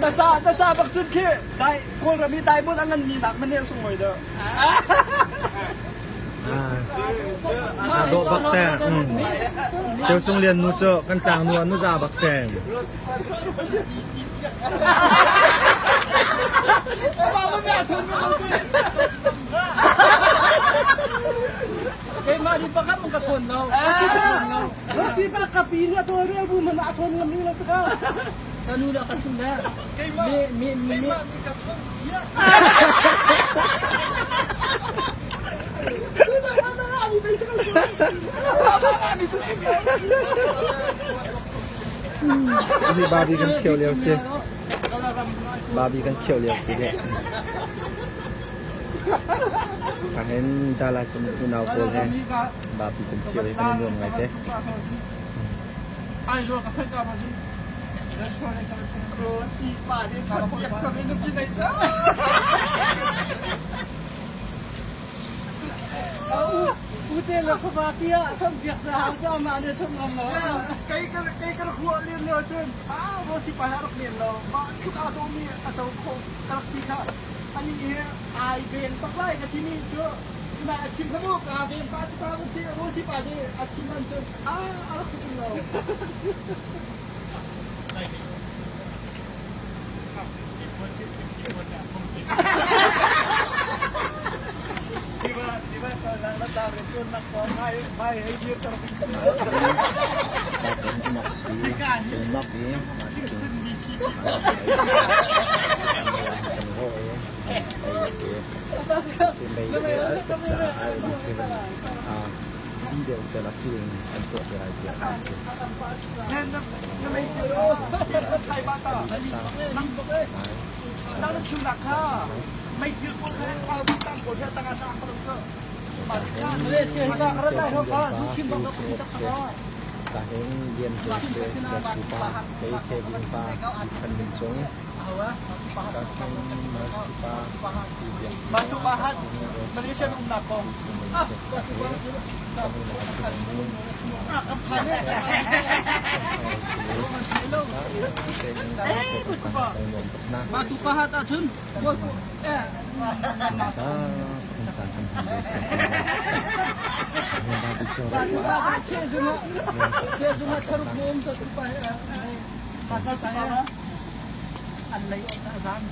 Na ca na ca bak cun khi dai Kawlram i diamond a ngan mi nak man nih sunglawi deuh. Aa dawh bak te. Ceu Cung Lian nu cu kan tlang nu ah nuza bak se. Keimah nih pakhat mong ka chawn lo. Rasi pa ka pi na to rel bu man a chawn ngam ni lo ka. Ka nu la ka sim le. Mi mi mi mi. Ka chawn kia. Hi babi kan khio lio si. Babi kan khio lio si deh. Ahen Dallas um unau pawl he babi kan khio i kan i nuam ngai te. Ute le khuapa tiah chawnhpiak caah cu amah nih a chawnh ngam lo. Kei ka kei ka rak ruah len lio cun ah Rosi pa he a rak len lo mah tluk aa dawmi a co khawh ka rak ti kha ani hi ai ven bak lai ka timi cu na a chim kha mu ka ven pa cu ta ti Rosi pa nih a chim an cun ah a rak si ṭung lo. Batu Pahat Malaysia umnak kong. Batu Pahat ahcun an lei a zam.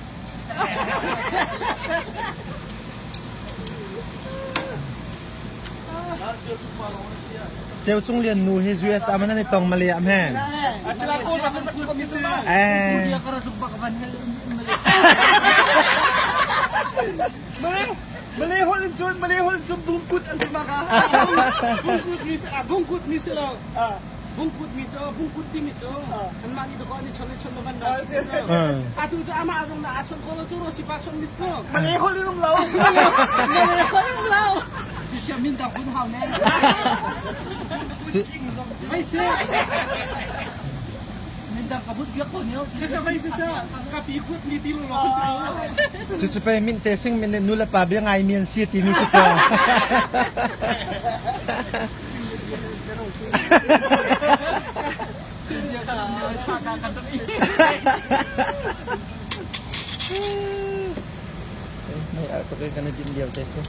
Ceu Cung Lian nu hi US ah man an i tong male ah men. Eh. Malay holh in cun Malay holh in cun bungkut an ti maka. Bungkut mi si bungkut mi si lo. Bungkut mi cu bungkut ti mi cu anmah nih dakaw an i chon i chon ban na. Atu cu amah zong na a chon ko lo cu ro si pa chon mi cu. Malay holh in um lo. Malay holh in um lo. Siam min dang hun hau ne. Mei si. Min dang ka but biak ko niu. Mei si sa ka pi khut mi ti lo. Cucu pei min te sing min nu le pa bia ngai mi an si ti mi si cu. Mei al tuk i kan i din lio te si.